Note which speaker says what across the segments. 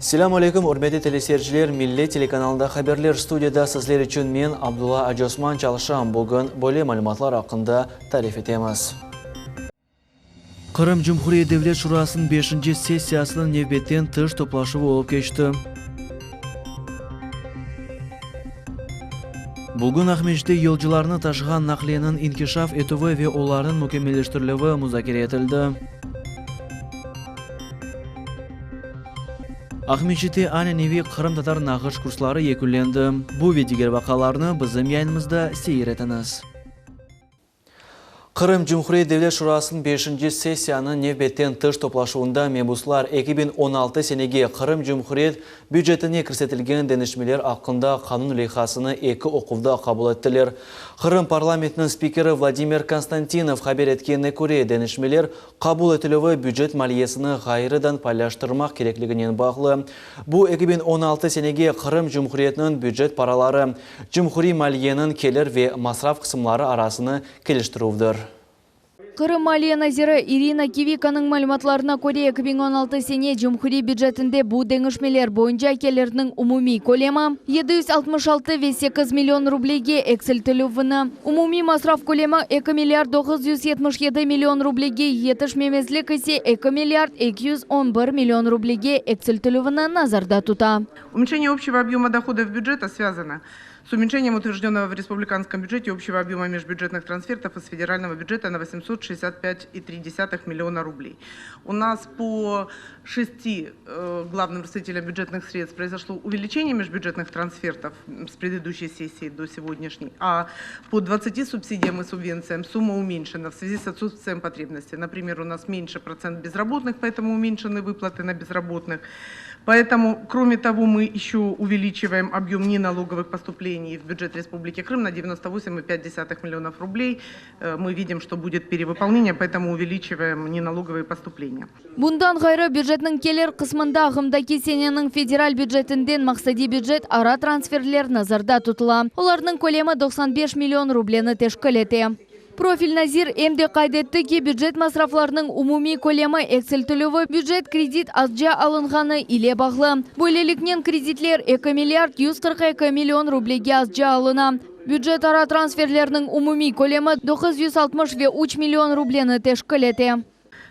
Speaker 1: Selâm aleyküm, ürmetli teleseyirciler, Millet telekanalında haberler studiyada sizler içün men, Abdulla Acıosman, çalışam. Bugün böyle malümatlar aqqında tarif etemiz. Qırım Cumhuriyet Devlet Şurasınıñ beşinci sessiyasınıñ nevbetten tış toplaşuvı olıp keçti. Bugün Aqmescitte yolcularnı taşığan naqliyeniñ inkişaf etüvi ve olarnıñ mükemmelleştirilüvi muzakere etildi. Aqmescitte ananeviy qırımtatar nağış kursları yekünlendi. Bu ve diger vaqialarnı bizim yayınımızda seyir etiñiz. Qırım Cumhuriyet Devlet Şurasınıñ beşinci sessiyanıñ nevbetten tış toplaşuvında mebuslar 2016 senege Qırım Cumhuriyet bücetine kirsetilgen deñişmeler aqqında qanun leyhasını eki oquvda qabul ettiler. Qırım parlamentiniñ spikeri Vladimir Konstantinov haber etkenine köre, deñişmeler qabul etilüvi bücet maliyesini ğayrıdan paylaştırmaq kerekliginen bağlı. Bu 2016 senege Qırım Cumhuriyetiniñ bücet paraları, Cumhuriy maliyeniñ kelir ve masraf qısımları arasını keliştirüvdir.
Speaker 2: Qırım maliye naziri İrina Kivikanıñ malümatlarına köre, 2016 sene cumhuriy bücetinde bu deñişmeler boyunca kelirniñ umumiy kölemi 766 ve sekiz million rublege eksiltilüvini, umumiy masraf kölemi eki milliard 977 million rublege, yetişmemezlik ise eki milliard 211 million rublege eksiltilüvini nazarda tuta.
Speaker 3: Уменьшение общего объема доходов бюджета связано с уменьшением утвержденного в республиканском бюджете общего объема межбюджетных трансфертов из федерального бюджета на 865,3 миллиона рублей. У нас по шести э, главным расходителям бюджетных средств произошло увеличение межбюджетных трансфертов с предыдущей сессии до сегодняшней, а по 20 субсидиям и субвенциям сумма уменьшена в связи с отсутствием потребности. Например, у нас меньше процент безработных, поэтому уменьшены выплаты на безработных. Поэтому, кроме того, мы еще увеличиваем объем неналоговых поступлений в бюджет Республики Крым на 98,5 миллионов рублей. Э, мы видим, что будет перевыполнение, поэтому увеличиваем неналоговые поступления.
Speaker 2: Bundan ğayrı, bücetniñ kelir qısmında ağımdaki seneniñ federal bücetinden maqsadiy bücet ara transferler nazarda tutula. Olarnıñ kölemi 95 million rubleni teşkil ete. Profil nazir em de qayd etti ki, bücet masraflarınıñ umumiy kölemi eksiltilüvi bücet kredit azca alınğanı ile bağlı. Böyleliknen, kreditler eki milliard 142 million rublege azca alına. Bücetara transferlerniñ umumiy kölemi 960 ve üç million rubleni teşkil ete.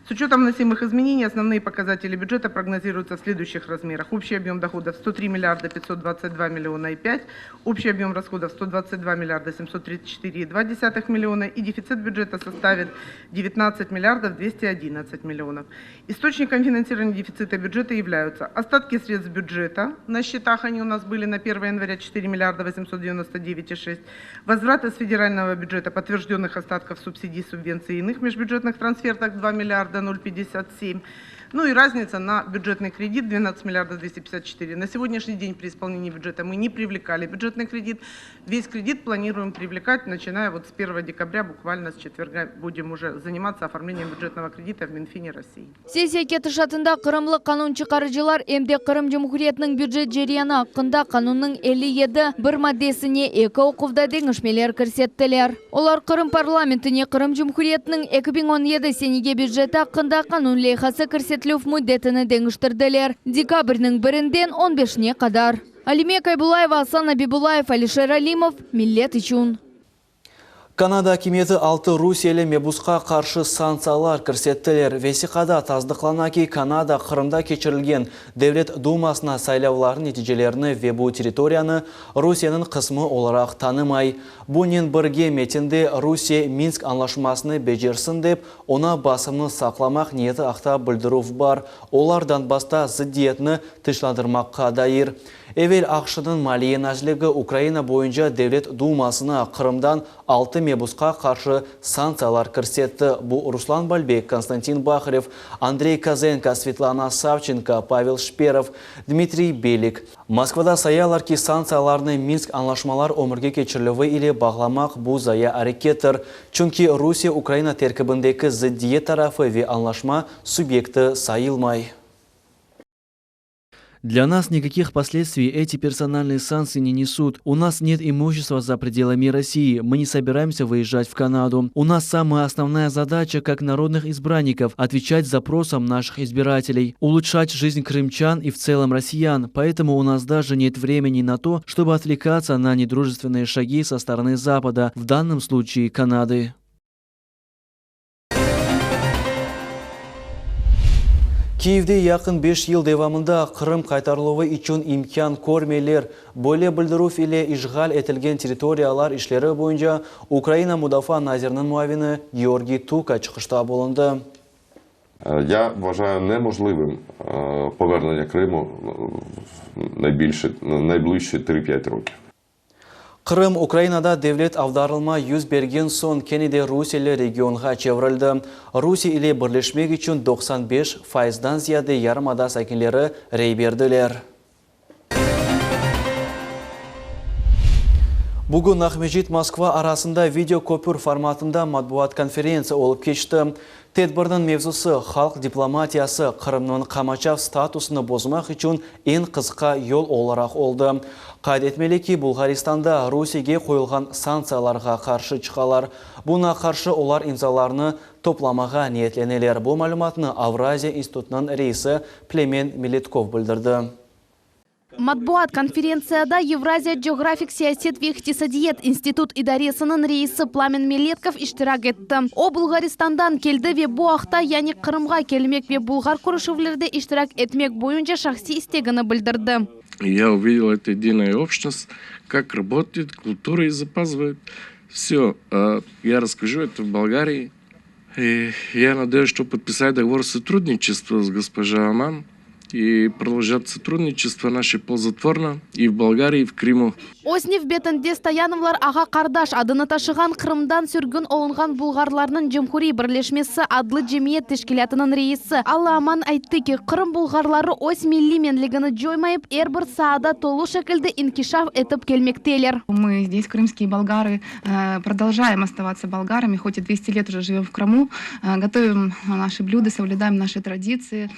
Speaker 3: С учетом вносимых изменений основные показатели бюджета прогнозируются в следующих размерах. Общий объем доходов 103 миллиарда 522 миллиона и 5, общий объем расходов 122 миллиарда 734,2 миллиона и дефицит бюджета составит 19 миллиардов 211 миллионов. Источником финансирования дефицита бюджета являются остатки средств бюджета, на счетах они у нас были на 1 января 4 миллиарда 899,6, возврат из федерального бюджета подтвержденных остатков субсидий, субвенций и иных межбюджетных трансфертов 2 миллиарда 0,57, ну и разница на бюджетный кредит 12 миллиардов 254. На сегодняшний день при исполнении бюджета мы не привлекали бюджетный кредит. Весь кредит планируем привлекать, начиная вот с 1 декабря, буквально с четверга будем уже заниматься оформлением бюджетного кредита в Минфине России.
Speaker 2: Sessiya ketişatında qırımlı qanun çıqarıcılar em de Qırım Cumhuriyetiniñ bücet ceryanı aqqında qanunnıñ 57, bir maddesine eki oquvda deñişmeler kirsettiler. Olar Qırım parlamentine Qırım Cumhuriyetiniñ 2017 senege büceti aqqında qanun leyhası kirsetilüv müddetini deñiştirdiler, dekabrniñ birinden on beşine qadar. Alime Kaybullayeva, Asan Abibullayev, Alişer Alimov, Millet içün.
Speaker 1: Kanada akimiyeti altı rusiyeli mebusqa qarşı sanktsiyalar kirsettiler. Vesiqada tasdıqlana ki, Kanada Qırımda keçirilgen Devlet Dumasına saylavlarnıñ neticelerini ve bu territoriyanı Rusiyeniñ qısmı olaraq tanımay. Bunen birge metinde Rusiye Minsk añlaşmasını becersin dep, oña basımnı saqlamaq niyeti aqta bildirüv bar, olar Donbassta zıddiyetni tınçlandırmaqqa dair. Evel AQŞnıñ Maliye nazirligi Ukraina boyunca Devlet Dumasına Qırımdan altı mebusqa qarşı sanktsiyalar kirsetti, bu Ruslan Balbek, Konstantin Baharev, Andrey Kozenko, Svetlana Savçenko, Pavel Şperov, Dmitriy Belik. Moskvada sayalar ki, sanktsiyalarnı Minsk añlaşmalar ömürge keçirilüvi ile bağlamaq bu zaya arekettir, çünki Rusiye Ukraina terkibindeki zıddiyet tarafı ve añlaşma subyekti sayılmay. Для нас никаких последствий эти персональные санкции не несут. У нас нет имущества за пределами России. Мы не собираемся выезжать в Канаду. У нас самая основная задача, как народных избранников, отвечать запросам наших избирателей, улучшать жизнь крымчан и в целом россиян. Поэтому у нас даже нет времени на то, чтобы отвлекаться на недружественные шаги со стороны Запада, в данном случае Канады. Kiyevde yaqın beş yıl devamında Qırım qaytarıluvı içün imkân körmeyler. Böyle bildirüv ile işğal etilgen territoriyalar işleri boyunca Ukraina mudafaa naziriniñ muavini Georgiy Tuka çıqışta bulundı.
Speaker 4: Ya vvajayü nemožlivim povernenya Krimu naybližşi tri-pyat rokiv.
Speaker 1: Qırım Ukrainada devlet avdarılma 1bergen soñ kene de rusiyeli regionğa çevirildi. Rusiye ile birleşmek içün 95 faizdan ziyade yarımada sakinleri rey berdiler. Bugün Aqmescit-Moskva arasında video köpür formatında matbuat konferentsiya olıp keçti. Tedbirniñ mevzusı, halq diplomatiyası Qırımnıñ qamaçav statusını bozmaq içün eñ qısqa yol olaraq oldı. Qayd etmeli ki, Bulğaristanda Rusiyege qoyulğan sanktsiyalarğa qarşı çıqalar. Buña qarşı olar imzalarnı toplamağa niyetleneler. Bu malümatnı Avraziya institutınıñ reisi Plemen Meletkov bildirdi.
Speaker 5: Matbuat konferentsiyada Evraziya coğrafik siyaset ve iqtisadiyat institut idaresiniñ reisi Plamen Meletkov iştirak etti. O, Bulğaristandan keldi ve bu aqta, yani Qırımğa kelmek ve bulğar körüşüvlerde iştirak etmek boyunca şahsiy istegini bildirdi.
Speaker 6: Ya uvidel eto edinaya obşnost, kak rabotayet, kultura zapazıvayet. Vse, ya rasskajу eto v Bolgariyi. Ya nadeyus, çto podpisat dogovor sotrudniçestva s gospoja Aman i prodolžat sotrudniçestvo naše plodotvorno i v Bolgariyi, i v Krimu.
Speaker 5: Öz nevbetinde Stoyanovlar ağa-qardaş adını taşığan Qırımdan sürgün olunğan bulğarlarnıñ cumhuriy birleşmesi adlı cemiyet teşkilâtınıñ reisi Alla Aman ayttı ki, Qırım bulğarları öz milliy menligini coymayıp, er bir saada tolu şekilde inkişaf etip kelmekteler.
Speaker 7: Mı zdes, krımskiye bolgarı, Prodolžaem ostavatsa bolgarami, hot i dvesti let uje živem v Krımu, gotovim naşı blüda, soblüdaem naşı traditsii,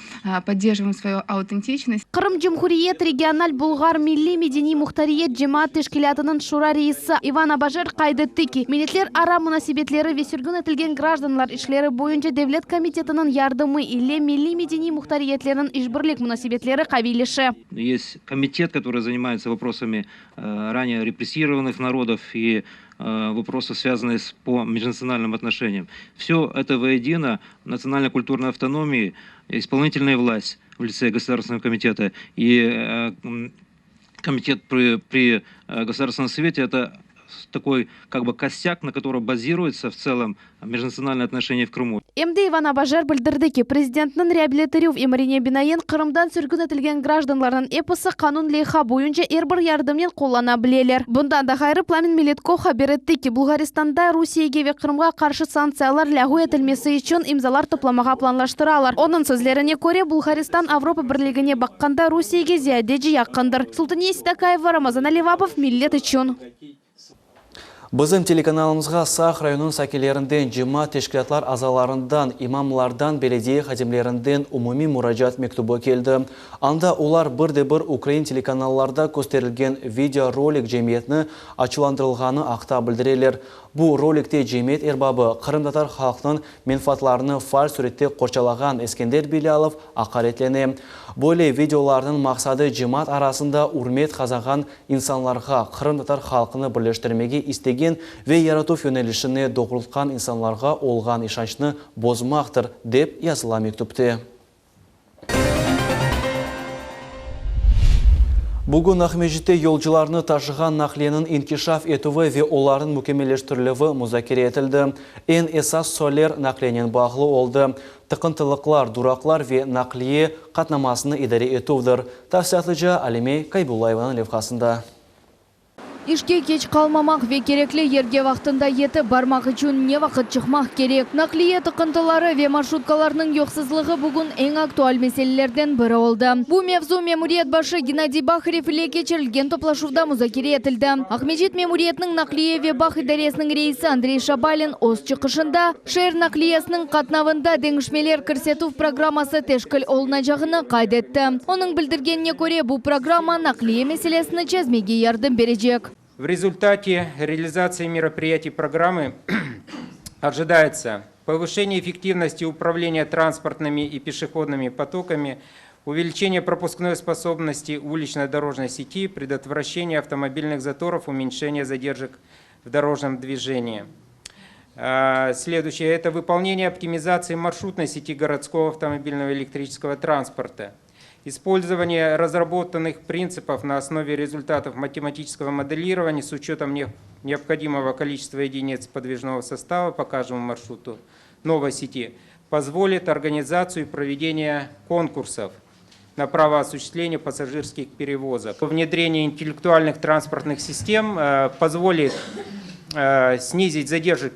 Speaker 7: podderjivaem svoyu autentiçnost.
Speaker 5: Qırım Cumhuriyet regional bulğar milliy-medeniy muhtariyet cemaat teşkilâtınıñ şura reisi İvan Abajer qayd etti ki, Milletler ara munasebetleri ve sürgün etilgen grajdanlar işleri boyunca devlet komitetiniñ yardımı ile milliy-medeniy muhtariyetlerniñ işbirlik munasebetleri qaviyleşe.
Speaker 8: Есть komitet, kotorıy zanimayetsya voprosami ранее репрессированных народов и вопросы, связанные с по межнациональным отношениям. Все это воедино национально-культурной автономии, исполнительная власть в лице Государственного комитета и комитет при, при Государственном совете – это такой как бы костяк, на котором базируется в целом межнациональные отношения в Крыму.
Speaker 5: Em de İvan Abajer bildirdi ki, prezidentniñ reabilitirüv emirine binaen Qırımdan sürgün etilgen grajdanlarnıñ episi qanun leyha boyunca er bir yardımnen qullana bileler. Bundan da ğayrı, Plamen Meletkov haber etti ki, Bulğaristanda Rusiyege ve Qırımğa qarşı sanktsiyalar lâğu etilmesi içün imzalar toplamağa planlaştıralar. Onıñ sözlerine köre, Bulğaristan Avropa Birligine baqqanda Rusiyege ziyadece yaqındır. Sultaniye Seytakayeva, Ramazan Alivapov, Millet içün.
Speaker 1: Bizim telekanalımızğa Saq rayonınıñ sakinlerinden, cemaat teşkilâtlar azalarından, imamlardan, belediye hadimlerinden umumiy muracaat mektübi keldi. Anda olar bir de bir ukrain telekanallarda kösterilgen videorolik cemiyetni açuvlandırılğanı aqta bildireler. Bu rolikte cemiyet erbabı, qırımtatar halqınıñ menfaatlarını faal sürette qorçalağan Eskender Bilâlov aqaretlene. Böyle videolarnıñ maqsadı cemaat arasında ürmet qazanğan insanlarğa, qırımtatar halqını birleştirmege istegen ve yaratuv yönelişine doğrultqan insanlarğa olğan işançnı bozmaqtır, dep yazıla mektüpte. Bugün Aqmescitte yolcularnı taşığan naqliyeniñ inkişaf etüvi ve olarnıñ mükemmelleştirilüvi muzakere etildi. Eñ esas sualler naqliyenen bağlı oldı, tıqıntılıqlar, duraqlar ve naqliye qatnamasını idare etüvdir. Tafsilâtlıca Alime Kaybullayevanıñ levhasında.
Speaker 2: İşke keç qalmamaq ve kerekli yerge vaqtında yetip barmaq içün ne vaqıt çıqmaq kerek? Naqliye tıqıntıları ve marşrutkalarnıñ yoqsuzlığı bugün eñ aktual meselelerden biri oldı. Bu mevzu memuriyet başı Gennadiy Baharev ile keçirilgen toplaşuvda muzakere etildi. Aqmescit memuriyetiniñ naqliye ve bağ idaresiniñ reisi Andrey Şabalin öz çıqışında, şeer naqliyesiniñ qatnavında deñişmeler kirsetüv programması teşkil olunacağını qayd etti. Onıñ bildirgenine köre, bu programma naqliye meselesini çezmege yardım berecek.
Speaker 9: В результате реализации мероприятий программы ожидается повышение эффективности управления транспортными и пешеходными потоками, увеличение пропускной способности улично-дорожной сети, предотвращение автомобильных заторов, уменьшение задержек в дорожном движении. Следующее – это выполнение оптимизации маршрутной сети городского автомобильного электрического транспорта. Использование разработанных принципов на основе результатов математического моделирования с учетом необходимого количества единиц подвижного состава по каждому маршруту новой сети позволит организацию и проведение конкурсов на право осуществления пассажирских перевозок. Внедрение интеллектуальных транспортных систем позволит снизить задержки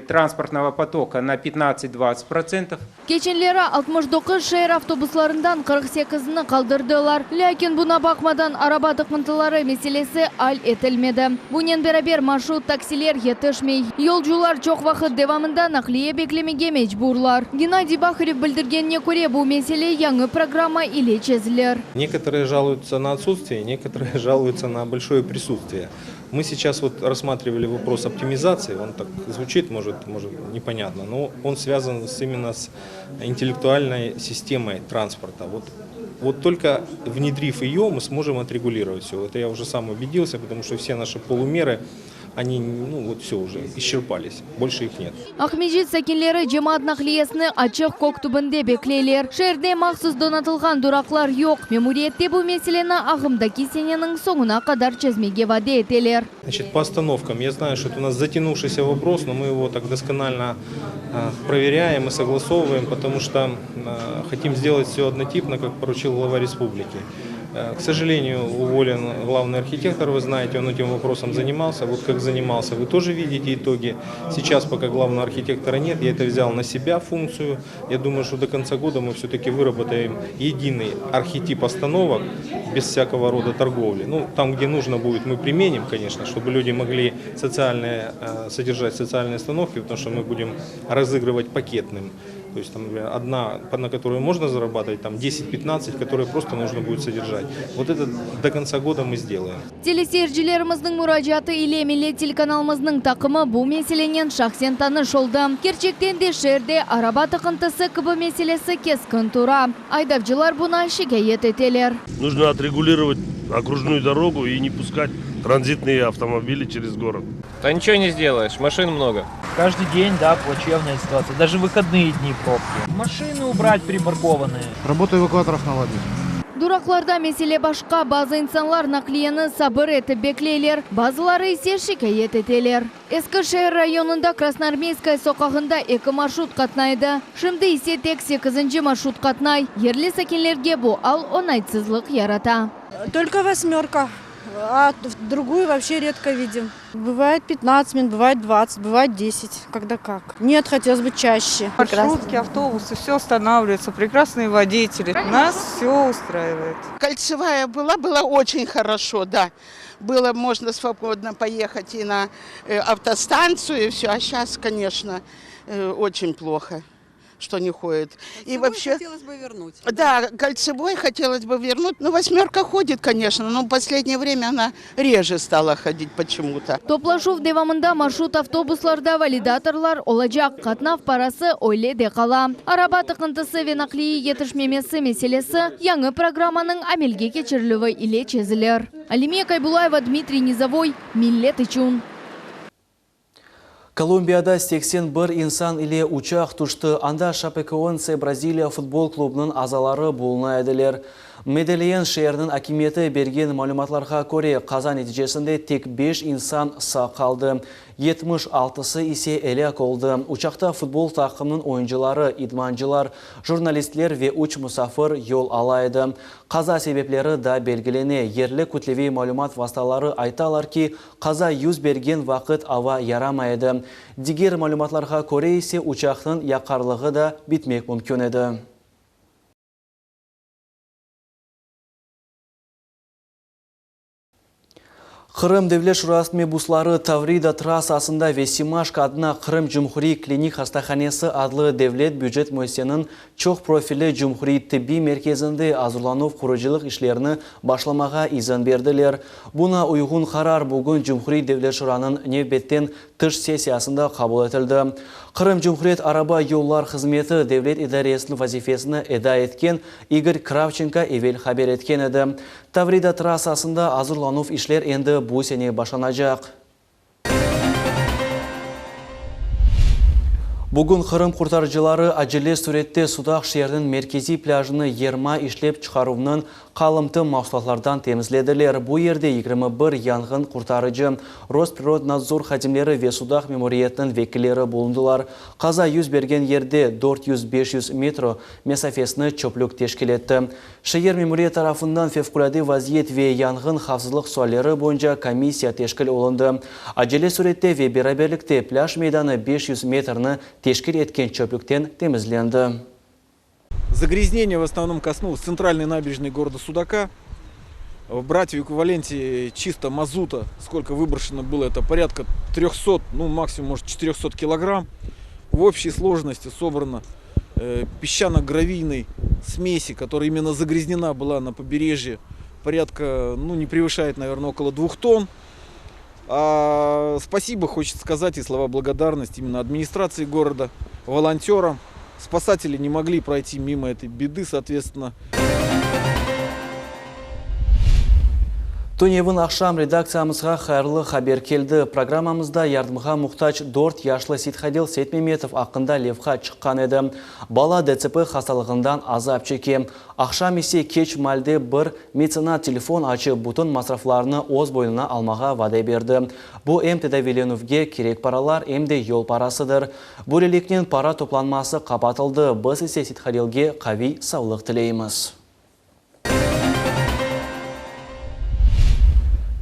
Speaker 9: транспортного потока на 15-20%.
Speaker 2: Keçenleri 69 şeer avtobuslarından 48-ni qaldırdılar. Lâkin buña baqmadan araba tıqıntıları meselesi al etilmedi. Bunen beraber marşrut taksiler yetişmey. Yolcular çoq vaqıt devamında naqliye beklemege mecburlar. Gennadiy Baharev bildirgenine köre, bu mesele yañı programma ile çezilir.
Speaker 10: Некоторые жалуются на отсутствие, некоторые жалуются на большое присутствие. Мы сейчас вот рассматривали вопрос оптимизации, он так звучит, может, может непонятно, но он связан с, именно с интеллектуальной системой транспорта. Вот, вот только внедрив ее, мы сможем отрегулировать все. Это я уже сам убедился, потому что все наши полумеры, они, ну вот все уже исчерпались, больше их нет.
Speaker 2: Aqmescit sakinleri cemaat naqliyesini açıq kök tübünde bekleyler. Şeerde mahsus donatılğan duraqlar yoq. Memuriyette bu meseleni ağımdaki seneniñ soñuna qadar çezmege vade eteler.
Speaker 10: Значит, по остановкам, я знаю, что это у нас затянувшийся вопрос, но мы его так досконально проверяем и согласовываем, потому что хотим сделать все однотипно, как поручил глава республики. К сожалению, уволен главный архитектор, вы знаете, он этим вопросом занимался. Вот как занимался, вы тоже видите итоги. Сейчас, пока главного архитектора нет, я это взял на себя функцию. Я думаю, что до конца года мы все-таки выработаем единый архетип остановок без всякого рода торговли. Ну, там, где нужно будет, мы применим, конечно, чтобы люди могли социальные, содержать социальные остановки, потому что мы будем разыгрывать пакетным. То есть там, например, одна, на которую можно зарабатывать, там 10-15, которые просто нужно будет содержать. Вот это до конца года мы сделаем.
Speaker 2: Teleseyircilerimizniñ muracaatı ile Millet telekanalımıznıñ taqımı bu meselenen şahsen tanış oldı. Kerçekten de şeerde araba tıqıntısı kibi meselesi keskin tura. Aydavcılar buña şikâyet eteler.
Speaker 11: Нужно отрегулировать окружную дорогу и не пускать транзитные автомобили через город.
Speaker 12: Да ничего не сделаешь, машин много.
Speaker 13: Каждый день, да, плачевная ситуация. Даже в выходные дни пробки. Машины убрать припаркованные.
Speaker 14: Работу эвакуаторов наладить.
Speaker 2: Duraqlarda mesele başqa. Bazı insanlar naqliyeni sabır etip bekleyler. Bazıları ise şikâyet eteler. Eski şeer rayonında Krasnoarmeyskaya soqağında eki marşrut qatnaydı. Şimdi ise tek sekizinci marşrut qatnay. Yerli sakinlerge bu al oñaytsızlıq yarata.
Speaker 15: Только восьмерка, а другую вообще редко видим. Бывает 15 минут, бывает 20, бывает 10, когда как. Нет, хотелось бы чаще.
Speaker 16: Маршрутки, автобусы, все останавливаются, прекрасные водители. Нас все устраивает.
Speaker 17: Кольцевая была, было очень хорошо, да. Было можно свободно поехать и на автостанцию, и все. А сейчас, конечно, очень плохо, что не ходит. И вообще,
Speaker 18: хотелось бы вернуть.
Speaker 17: Да, кольцевой хотелось бы вернуть. Ну, восьмерка ходит, конечно, но в последнее время она реже стала ходить почему-то.
Speaker 2: Toplaşuv devamında marşrut avtobuslarda validatorlar olacaq. Qatnav parası öyle de qala. Araba tıqıntısı ve naqliye yetişmemesi meselesi yañı programmanıñ amelge keçirilüvi ile çezilir. Alime Kaybulaeva, Dmitriy Nizavoy, Millet içün.
Speaker 1: Kolumbiyada 81 insan ile uçaq tüşti. Anda Şapekoense Braziliya futbol klubınıñ azaları buluna ediler. Medellin şeeriniñ akimiyeti bergen malümatlarğa köre, qaza neticesinde tek beş insan sağ qaldı, yetmiş altısı ise elâk oldı. Uçaqta futbol taqımınıñ oyuncıları, idmancılar, jurnalistler ve üç musafir yol ala edi. Qaza sebepleri daa belgilene. Yerli kütleviy malümat vastaları aytalar ki, qaza 1bergen vaqıt ava yaramay edi. Diger malümatlarğa köre ise, uçaqnıñ yaqarlığı da bitmek mümkün edi. Qırım Devlet Şurası mebusları Tavrida trassasında ve Semaşko adına Qırım Cumhuriy klinik hastahanesi adlı devlet bücet müessiseniñ çoq profilli cumhuriy tibbiy merkezinde azırlanuv-qurucılıq işlerini başlamağa izin berdiler. Buña uyğun qarar bugün Cumhuriy Devlet Şuranıñ nevbetten tış sessiyasında qabul etildi. Qırım Cumhuriyet araba yollar hızmeti devlet idaresiniñ vazifesini eda etken İgor Kravçenko evel haber etken edi. Tavrida trassasında azırlanuv işler endi bu sene başlanacaq. Bugün Qırım qurtarıcıları acele sürette Sudaq şeeriniñ merkeziy plâjını yerma işlep çıqaruvnıñ qalımtı mahsulatlardan temizlediler. Bu yerde 21 yanğın qurtarıcı, Rosprirodnadzor hadimleri ve Sudaq memuriyetiniñ vekilleri bulundılar. Qaza 1bergen yerde 400-500 metro mesafesini çöplük teşkil etti. Şeer memuriyet tarafından fevqulâde vaziyet ve yanğın havfsızlıq sualleri boyunca komissiya teşkil olundı. Acele sürette ve beraberlikte plâj meydanı 500 metrni teşkil etken çöplükten temizlendi.
Speaker 14: Загрязнение в основном коснулось центральной набережной города Судака. Брать в эквиваленте чисто мазута, сколько выброшено было, это порядка 300, ну максимум может 400 килограмм. В общей сложности собрано э, песчано-гравийной смеси, которая именно загрязнена была на побережье, порядка, ну не превышает, наверное, около двух тонн. А спасибо хочется сказать и слова благодарности именно администрации города, волонтерам. Спасатели не могли пройти мимо этой беды, соответственно.
Speaker 1: Tünevin aqşam redaktsiyamızğa hayırlı haber keldi. Programmamızda yardımğa muhtac dört yaşlı Seythalil Seytmemetov aqqında levha çıqqan edi. Bala DTP hastalığından azap çeke. Aqşam ise keç maalde bir metsenat telefon açıp, bütün masraflarnı öz boynuna almağa vade berdi. Bu em tedaviylenüvge kerek paralar, em de yol parasıdır. Böyleliknen para toplanması qapatıldı, biz ise Seythalilge qaviy savlıq tileymiz.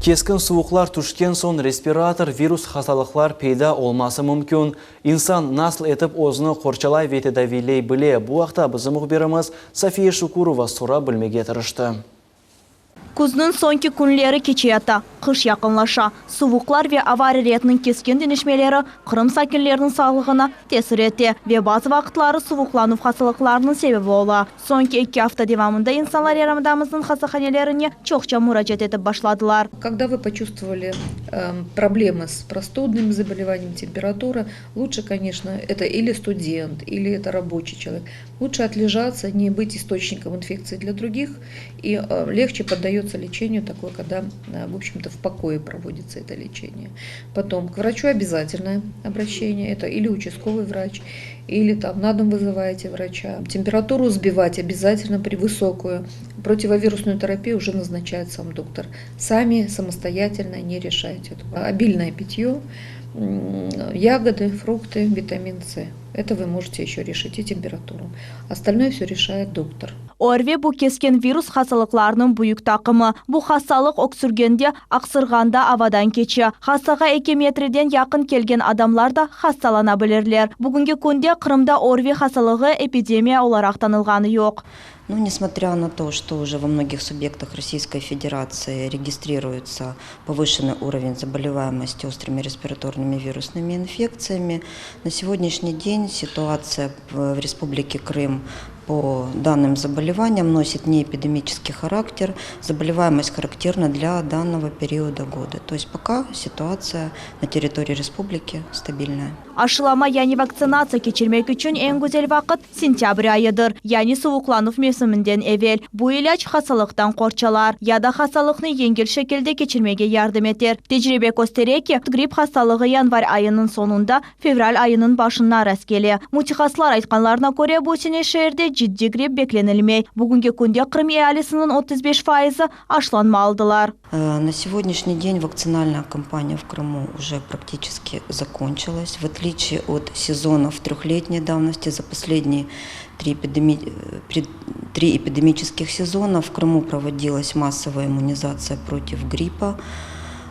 Speaker 1: Keskin suvuqlar tüşken soñ respirator virus hastalıqlar peyda olması mümkün. İnsan nasıl etip özüni qorçalay ve tedaviyley bile, bu aqta bizim mühbirimiz Safiye Şukurova sorap bilmege tırıştı.
Speaker 18: Küzniñ soñki künleri keçeyata, qış yaqınlaşa. Suvuqlar ve ava araretiniñ keskin deñişmeleri Qırım sakinleriniñ sağlığına tesir ete ve bazı vaqıtları suvuqlanuv hastalıqlarınıñ sebebi ola. Soñki eki afta devamında insanlar yarımadamıznıñ hastahanelerine çoqça muracaat etip başladılar.
Speaker 19: Когда вы почувствовали проблемы с простудными заболеваниями, температура, лучше, конечно, это или студент, или это рабочий человек, лучше отлежаться, не быть источником инфекции для других, и легче поддается лечению такое, когда, в общем-то, в покое проводится это лечение. Потом к врачу обязательное обращение, это или участковый врач, или там на дом вызываете врача. Температуру сбивать обязательно при высокую. Противовирусную терапию уже назначает сам доктор. Сами самостоятельно не решайте. Обильное питье, ягоды, фрукты, витамин С. Это вы можете еще решить и температуру. Остальное все решает доктор.
Speaker 18: ОРВИ bu keskin virus hastalıqlarınıñ büyük taqımı. Bu hastalıq öksürgende, aqsırğanda avadan keçe. Hastağa eki metreden yaqın kelgen adamlar da hastalana bilirler. Bugünki künde Qırımda ОРВИ hastalığı epidemiya olaraq tanılğanı yoq.
Speaker 20: Ну, несмотря на то, что уже во многих субъектах Российской Федерации регистрируется повышенный уровень заболеваемости острыми респираторными вирусными инфекциями, на сегодняшний день ситуация в Республике Крым по данным заболеваниям носит не эпидемический характер. Заболеваемость характерна для данного периода года. То есть пока ситуация на территории республики стабильная.
Speaker 18: Aşılama yani vaktsinatsiya keçirmek içün eñ güzel vaqıt sentâbr ayıdır, yani suvuqlanuv mevsiminden evel. Bu ilâc hastalıqtan qorçalar ya da hastalıqnı yengil şekilde keçirmege yardım eter. Tecribe köstere ki, gripp hastalığı yanvar ayınıñ soñunda fevral ayınıñ başına rastkele. Mütehassıslar aytqanlarına köre, bu sene şeerde. ciddiy gripp beklenilmey. Bugünki künde Qırım ealisiniñ 35 faizi aşılanma aldılar.
Speaker 20: На сегодняшний день вакцинальная кампания в Крыму уже практически закончилась. В отличие от сезонов трехлетней давности, за последние три, эпидеми... три эпидемических сезона в Крыму проводилась массовая иммунизация против гриппа.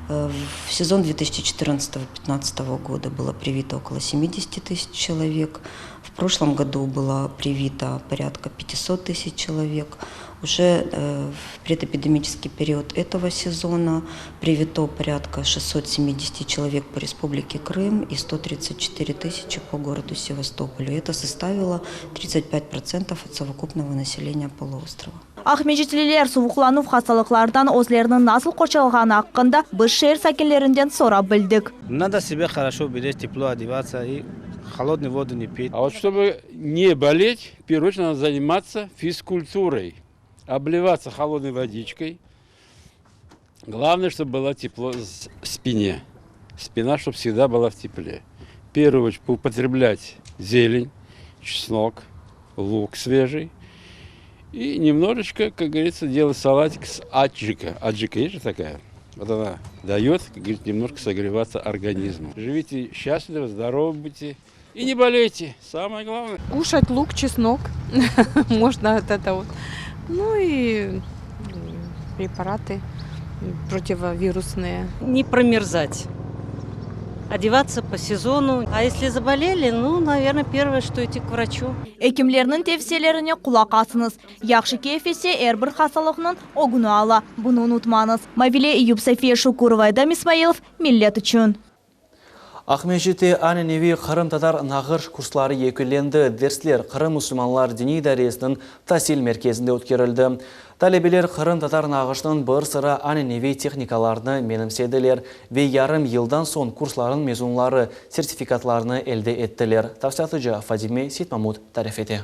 Speaker 20: В сезон 2014-2015 года было привито около 70 тысяч человек. В прошлом году было привито порядка 500 тысяч человек. Уже в предэпидемический период этого сезона привито порядка 670 человек по Республике Крым и 134 тысячи по городу Севастополю. Это составило 35% от совокупного населения полуострова.
Speaker 18: Aqmescitliler suvuqlanuv hastalıqlardan özlerini nasıl qorçalağanı aqqında biz şeer sakinlerinden sorap bildik.
Speaker 21: Надо себя хорошо беречь, тепло одеваться и холодную воду не пить.
Speaker 22: А вот чтобы не болеть, в первую очередь надо заниматься физкультурой, обливаться холодной водичкой. Главное, чтобы было тепло в спине. Спина, чтобы всегда была в тепле. В первую очередь употреблять зелень, чеснок, лук свежий. И немножечко, как говорится, делать салатик с аджика. Аджика есть же такая? Вот она дает, как говорится, немножко согреваться организму. Живите счастливо, здоровы будьте и не болейте. Самое главное.
Speaker 23: Кушать лук, чеснок. Можно от этого. Ну и препараты противовирусные.
Speaker 24: Не промерзать. Одеваться по сезону. А если заболели, ну, наверное, первое, что идти к врачу.
Speaker 18: Ekimlerniñ tevsiyelerine qulaq asıñız. Yahşı keyf ise er bir hastalıqnıñ ögüni ala. Bunı unutmañız. Mavile Eyüp Safiye Şukurova Edem İsmailov Millet içün.
Speaker 1: Aqmescitte ananeviy qırımtatar nağış kursları yekünlendi. Dersler Qırım musulmanlar diniy idaresiniñ tasil merkezinde ötkerildi. Talebeler qırımtatar nağışınıñ bir sıra ananeviy tehnikalarını menimsediler ve yarım yıldan soñ kurslarnıñ mezunları sertifikatlarını elde ettiler. Tafsilâtlıca Fadime Seytmamut tarif ete.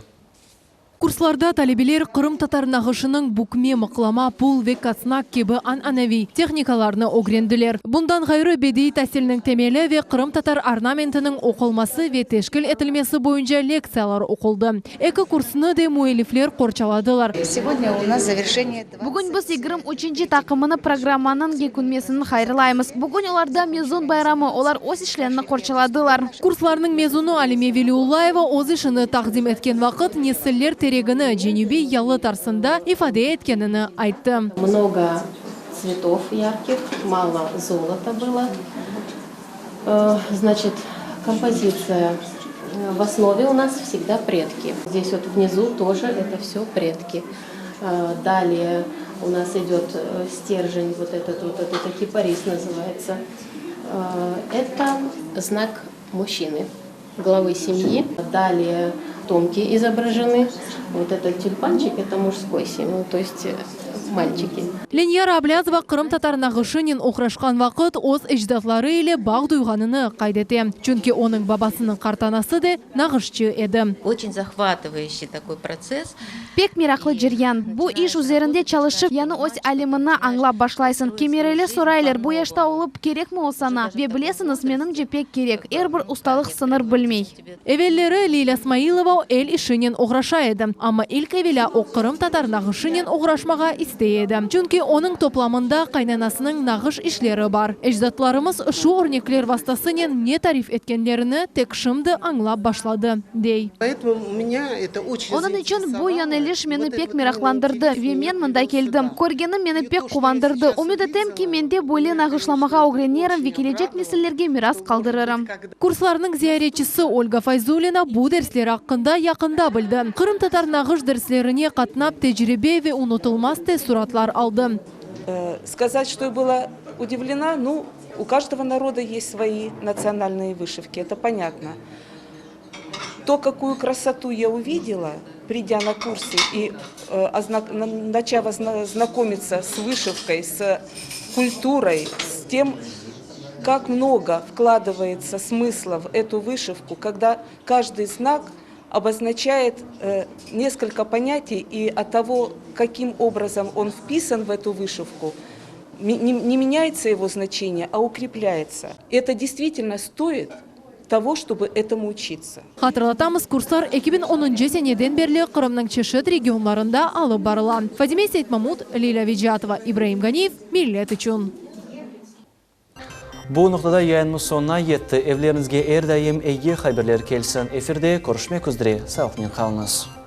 Speaker 25: Kurslarda talebeler qırımtatar nağışınıñ bükme, mıqlama, pul ve kasnak kibi ananeviy tehnikalarını ögrendiler. Bundan ğayrı, bediiy tasilniñ temeli ve qırımtatar ornamentiniñ oqulması ve teşkil etilmesi boyunca lektsiyalar oquldı. Eki kursnı de müellifler qorçaladılar.
Speaker 26: Segodnâ u nas zaverşeniye
Speaker 5: Bugün biz 23-nci taqımını programmanıñ yekünmesini hayırlaymız. Bugün olarda mezun bayramı, olar öz işlerini qorçaladılar.
Speaker 25: Kurslarnıñ mezunı Alime Veliullayeva öz işini taqdim etken vaqıt nesiller teregini cenübiy yalı tarzında ifade etkenini ayttı.
Speaker 27: Mnogo tsvetov yarkih, malo zolota bylo. Znaçit, kompozitsiya v osnove u nas vsegda predki. Zdes vot vnizu тоже eto vse predki. Далее у нас идет стержень, вот этот вот, это кипарис называется. Это знак мужчины, главы семьи. Далее томки изображены. Вот этот тюльпанчик – это мужской символ, то есть мальчики.
Speaker 25: Lenyara Ablâzova qırımtatar nağışınen oğraşqan vaqıt öz ecdatları ile bağ duyğanını qayd ete. Çünki onıñ babasınıñ qartanası da nağışçı edi.
Speaker 28: Очень захватывающий такой процесс.
Speaker 5: Pek meraqlı ceryan. Bu iş üzerinde çalışıp, yañı öz alemini añlap başlaysıñ. Kimerleri soraylar, bu yaşta olıp, kerekmi o saña? Ve bilesiñiz, menimce pek kerek. Er bir ustalıq sıñır bilmey.
Speaker 25: Evelleri Lilâ Smailova el işinen oğraşa edi, amma ilk evelâ o qırımtatar nağışınen oğraşmağa istey edi. Çünki onıñ toplamında qaynanasınıñ nağış işleri bar. Ecdatlarımız şu örnekler vastasınen ne tarif etkenlerini tek şimdi añlap başladı, dey.
Speaker 5: Onıñ içün bu yöneliş meni pek meraqlandırdı ve men mında keldim. Körgenim meni pek quvandırdı. Ümüt etem ki, men de böyle nağışlamağa ögrenirim ve kelecek nesillerge miras qaldırırım.
Speaker 25: Kurslarnıñ ziyaretçisi Olga Fayzulina bu dersler aqqında yaqında bildi. Qırımtatar nağış derslerine qatnap tecribe ve unutılmaz teessuratlar aldı.
Speaker 29: Skazat, çto ya byla udivlena, nu, u každого naroda est svoi natsionalnıye vışivki, eto ponyatno. To, kakuyu krasotu ya uvidela, pridâ na kursy i naçav znakomitsa s vışivkoy, s kulturoy, s tem, kak mnogo vkladyvaetsâ smısla v etu vışivku, kogda každıy znak oboznaçaet neskolko ponyatiy i ot togo, kakim obrazom on vpisan v etu vışivku, ne menâetsâ ego znaçeniye, a ukreplâetsâ. Eto deystvitelno stoit. Того, чтобы этому учиться.
Speaker 25: Hatırlatamız, kurslar 2010-ncı seneden berli Qırımnıñ çeşit regionlarında alıp barıla. Fadime Seytmamut, Lilâ Vecatova, İbraim Ganiyev, Millet içün.
Speaker 1: Bu noqtada yayınımız soñuna yetti. Evleriñizge er daim eyi haberler kelsin. Efirde körüşmek üzre. Sağlıqnen qalıñız.